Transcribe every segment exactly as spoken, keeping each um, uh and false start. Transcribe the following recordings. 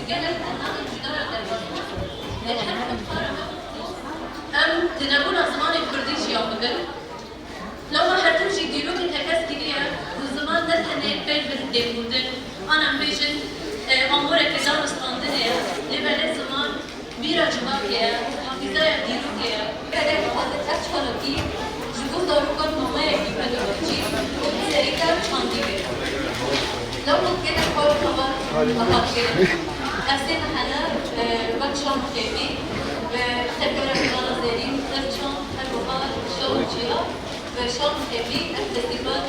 Gelek navên cuda ya derbas bûn. Li her xwendkara me got, em di nebûna zimanê kurdî jiyan bibin. Lewma her tim jî dîrokê tekez kiriye ku ziman ne tenê peyv bi lêbûrdin, an em bêjin, e, amoreke danûstandinê ye, lê belê ziman bîra civakê ye, hafîzaya dîrokê ye. Gelek dixwazin ev çalakî ji bo zarokan nameyekî pedagojî û serî dev çandî bê. Lewma gelek xwe xebat xebat kirin. Ev sê mehele, e, wek Şam û Xêvî, bi Tevgera Hilala Zêrîn, Ev Çand, her wiha Şam û Çiya, bi Şam û Xêvî ev festîval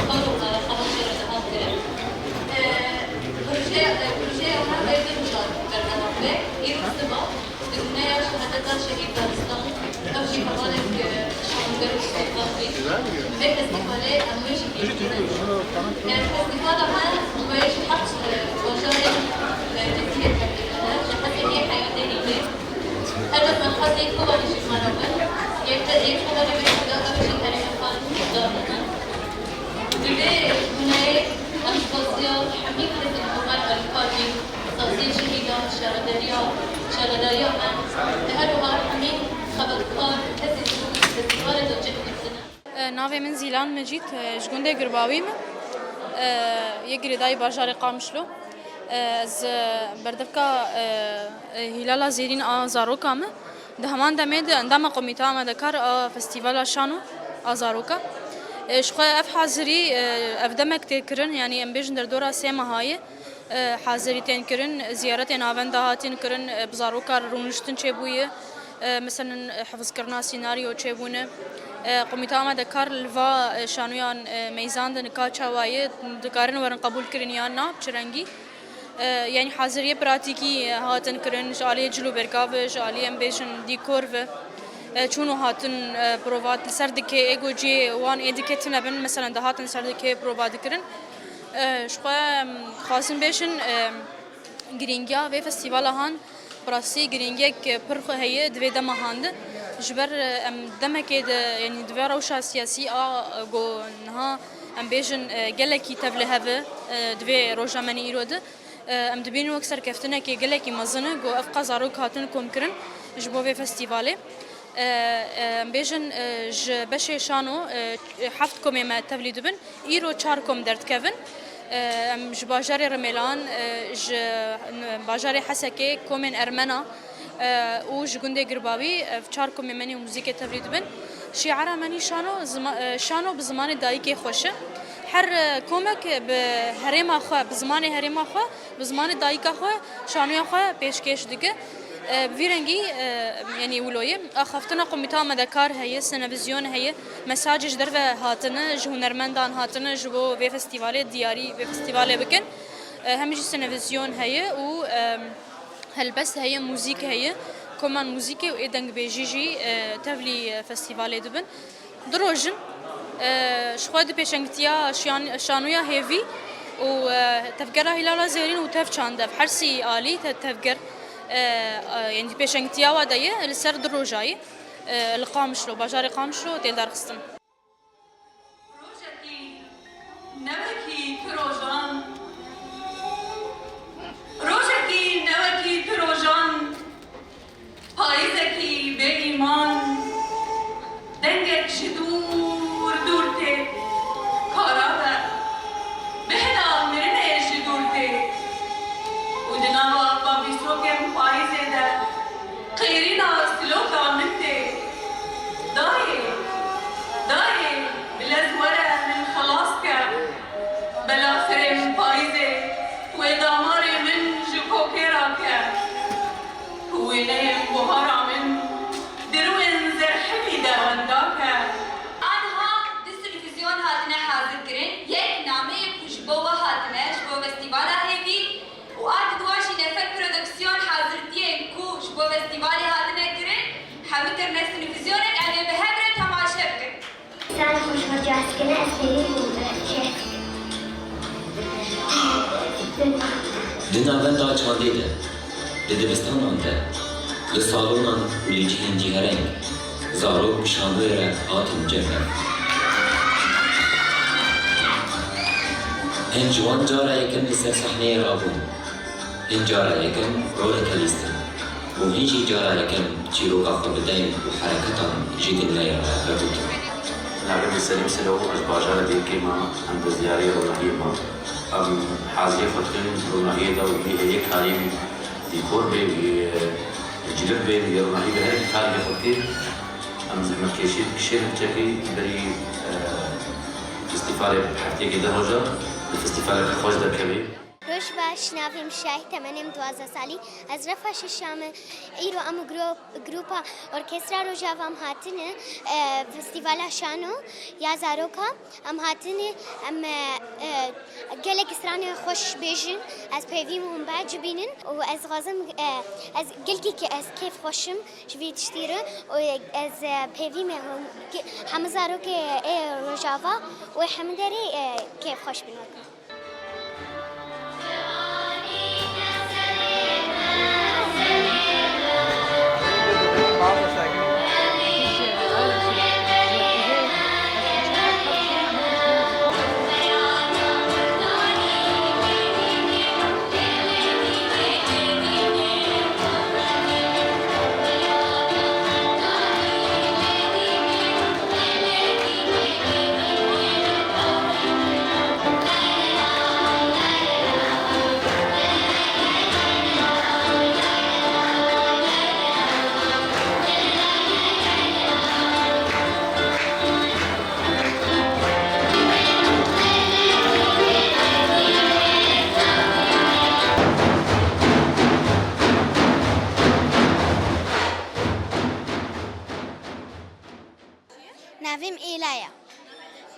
xalo, e, xebat jê re dihat kirin. E, proje, e, projeya me vê du mijar berdewam be. Îro siba, Di guneya şehadeta şehîd Daristan, ew jî hevalek, e, şaxulger û stûrxwazî. Vê festîvalê em wê jî bînin. E, festîvala me ji wê ji heft, e, bajarên, e, Tirkiyê tevlî dibin. Ji hevê yê heya Dêrîmê. Helbet me dixwest yê Kobanê jî bi me re bin. Yê, yê Kobanê wê jî da ew jî herêma xwe dar dibin. Di vê guneyê em xwestiya hemî kesên ku me alîkar bîn, saziyê şehîdan, şaredariya, şaredariya me, li her wiha hemî xebatkar, kesên ku festîvalê de cih girtine. E, navê min Zîlan Mecîd, e, ji gundê Girbawî me. E, yê girêdayî bajarê Qamişlo. E, ez, e, berdevka, e, e, Hîlala Zêrîn a zaroka me. Di heman demê de endama Komîteya Amadekar a Festîvala Şano a Zaroka. E, ji xwe ev hazirî, e, ev demek tê kirin, yanî em bêjin derdora sê meha ye, e, hazirî tên kirin, ziyaretê navenda hatin kirin, e, bi zaroka re rûniştin çêbûye, e, meselen, e, hifzkirina sînaryo çêbûne. E, Komîteya Amadekar li va, e, şanoyan, e, meyzan de nika çawa ye, dikarin werin qebûl kirin yan na, bi çi rengî? E, yanî haziriyê pratîkî, e, hatin kirin ji aliyê cil û berga ve, ji aliyê em bêjin dîkor ve. E, çûn û hatin, e, prova li ser dikê, ê ku cihê wan ê dikê tune bin, meselen dihatin ser dikê prova dikirin. E, ji xwe, em, dixwazin bêjin, e, girîngiya vê festîvala han, bi rastî girîngiyek pir xwe heye di vê dema han de. Ji ber, e, em demekê de, yanî di vê rewşa siyasî a, e, ku niha em bêjin, e, gelekî tevlihev e, e, di vê roja me nî îro de. E, em dibînin wek serkeftinekê gelekî mezin e ku ev qas zarok hatin komkirin ji bo vê festîvalê. E, e, em bêjin, e, ji beşê şano, e, heft komê me tevlî dibin. Îro çar kom derdikevin. E, em ji bajarê Rimêlan, e, ji bajarê Hesekê, komên Ermena, e, û ji gundê Girbawî, ev çar komê me nî û muzîkê tevlî dibin. Şîara me nî şano, zima-, e, şano bi zimanê dayikê xweş e. Her, e, komek bi herêma xwe, bi zimanê herêma xwe, bi zimanê dayika xwe şanoya xwe pêşkêş dike. E, bi vî rengî, e, yanî wilo ye. Axaftina Komîta Amadekar heye, sinevizyon heye, mesajê ji derve hatine, ji hunermendan hatine, ji bo vê festîvalê diyarî vê festîvalê bikin. E, hem jî sinevizyon heye û, e, helbest heye, muzîk heye. Koman muzîkê û ê dengbêjî jî, e, tevlî, e, festîvalê dibin. Du roj in, e, ji xwe di pêşengtiya şiyan-, şanoya hêvî û, e, tevgera Hîlala Zêrîn û tev çandev, her sî alî te-, tevger, e, e, yanî pêşengtiya wa de ye, li ser du roja ye, e, li Qamişlo, bajarê Qamişlo tê darxistin. Rojekî ne wekî tu rojan, rojekî ne wekî tu rojan, Payîzekî bê îman, dengek ji dûr dûr tê, kara be, bihna mirinê ji dûr tê. Û di nava bavîsokên payîzê de qêrîna siloka min tê. Dayê, dayê, bi lez were min xelas ke. Bela firên payîzê wê damarê min ji kokê rake. Ku wêneyên buhara min dirwên zerhemî de wenda ke. Aniha du sinfizyon hatine hazirkirin, yek nameyê ku ji bo we hatine, ji bo festîvala hêvî û a di dua jî nefer produksiyon hazirtiyên ku ji bo festîvalê hatine kirin, hemû kirine sinfizyonek, em ê bi hev re temaşe bikin. Sal xweş, xweş, ez kene, ez pêrî bûm, şeh. Di navenda çandê de, di dibistanan de, li salonan û li cihên cîhereng zarok bi şanoyê re hatin cem hev. Hin ji wan cara yekem li ser sehneyê rabûn. Hîn cara yekem roleke lîstin û hîn jî cara yekem çîroka xwe bi deyn û hereketan ji dinyayê re vegotin. Navê min Selîm Silo, ez ji bajarê Dêrikê me, em destdiyarê ronahiyê me. Em haziyê xwe dikin ronahiyê de û wî heye karî wî dîkor bê, wî, e, cilib bê, wî ronahî bê, her karî xwe dike. Em zehmetkêşî dikişêne, çekî berî, e, festîvalê hefteyekê de roja, di festîvaleke xweş derkevê. Roj baş, navê min Şahî, temenê min duwazdeh salî. Ez refa şeşa me. Îro em û gro-, grûpa Orkestra Rojava em hatine, e, Festîvala Şano ya Zaroka. Em hatine, em, e, e, gelek stranê xweş bêjin. Ez pêvî min hûn biecibînin û ez dixwazim, e, ez gelkî ke ez kêf xweş im ji vî tiştî re û ez, e, pêvî me hûn ge-, hemû zarokê ê Rojava û hemû derê, e, kêf xweş bin wek min. Navê min Êla ye.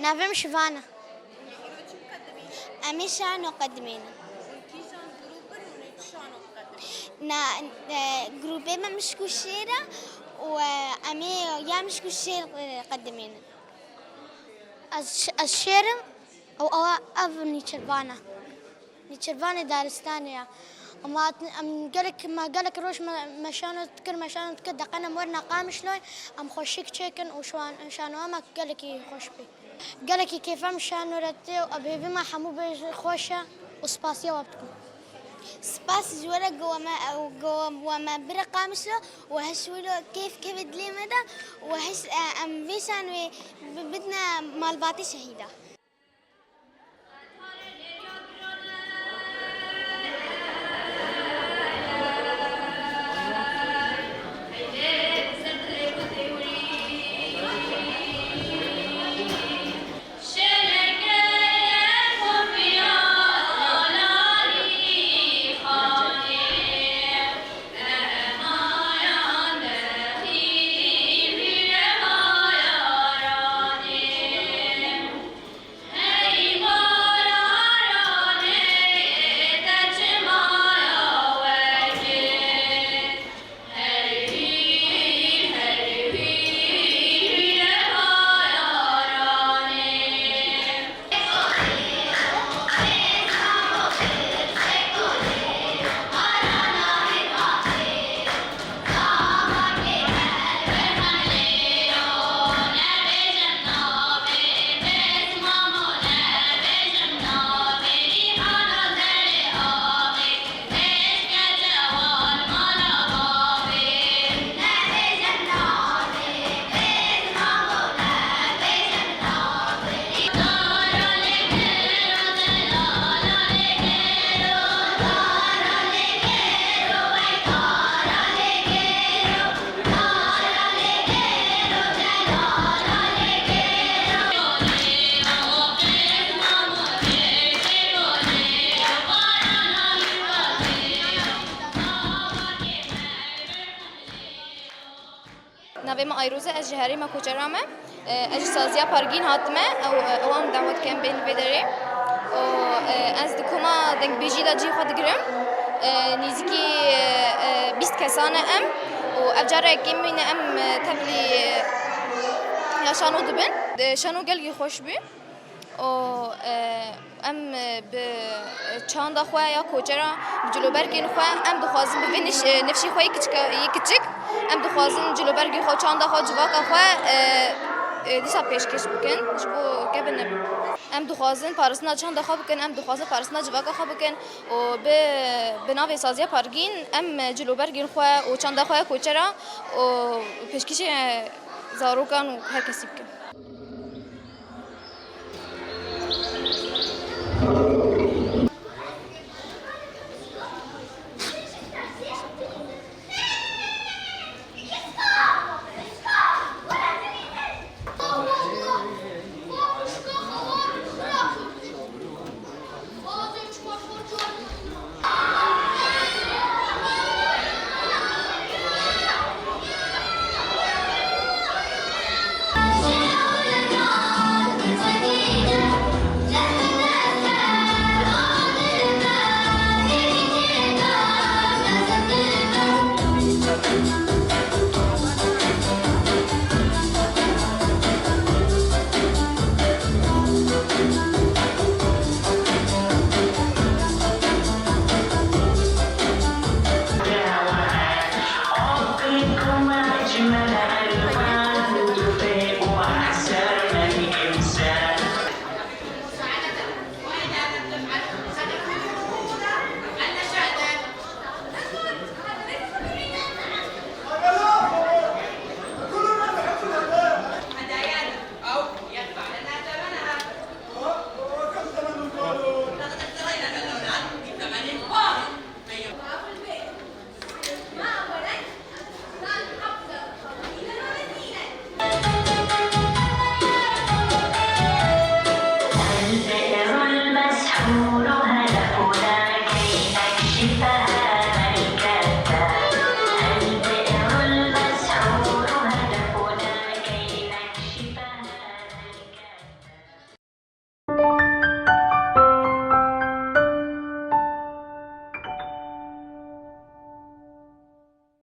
Navê min Şivan e. Em ê şano qedimînin. Na, e, grûpê me Mişk û Şêr e û, e, em ê ya Mişk û Şêr, e, qedimînin. Ez, ez Şêr im û ew, ev Nîçirvan e. Nîçirvanê Daristanê ya. Em hatin, em gelek, me gelek roj me, me şano dikir, me şano dikir, deqene me werine Qamişloyê, em xweşik çêkin û şan-, şanoya me gelekî xweş bî. Gelekî kêfa min şano re tê û bi hêvî me hemû bêjin xweş e û spasiya we bikim. Spas ji we re ku we me, ku we me bire Qamişlo û heş wilo kêf keve dilê me de û heş, e, em vê şanoyê bi-, bidine malbatê şehîda. Navê min Ayroz e, ez ji herêma Koçera me. E, ez ji saziya Pargîn hatime, ew, ew em dawet dikin bên vê derê. Û, e, ez di koma dengbêjî de cihê xwe digirim. E, nêzîkî, e, e, bîst kesan e em. Û ev cara yekemîn e em, e, tevlî, e, ya şano dibin. E, şano gelkî xweş bû. Û, e, em, e, bi çanda xwe ya koçera, bi cilobergên xwe, em dixwazin bi vê niş-, e, nifşî xwe yê kiçika-, yê kiçik, em dixwazin cilobergên xwe, çanda xwe, civaka xwe, e, e, dîsa pêşkêş bikin, ji bo ke bine. Em dixwazin parastina çanda xwe bikin, em dixwazin parastina civaka xwe bikin û bi, bi Navê saziya Pargîn, em cilobergên xwe û çanda xwe ya koçera û pêşkêşê zarokan û her kesî bikin.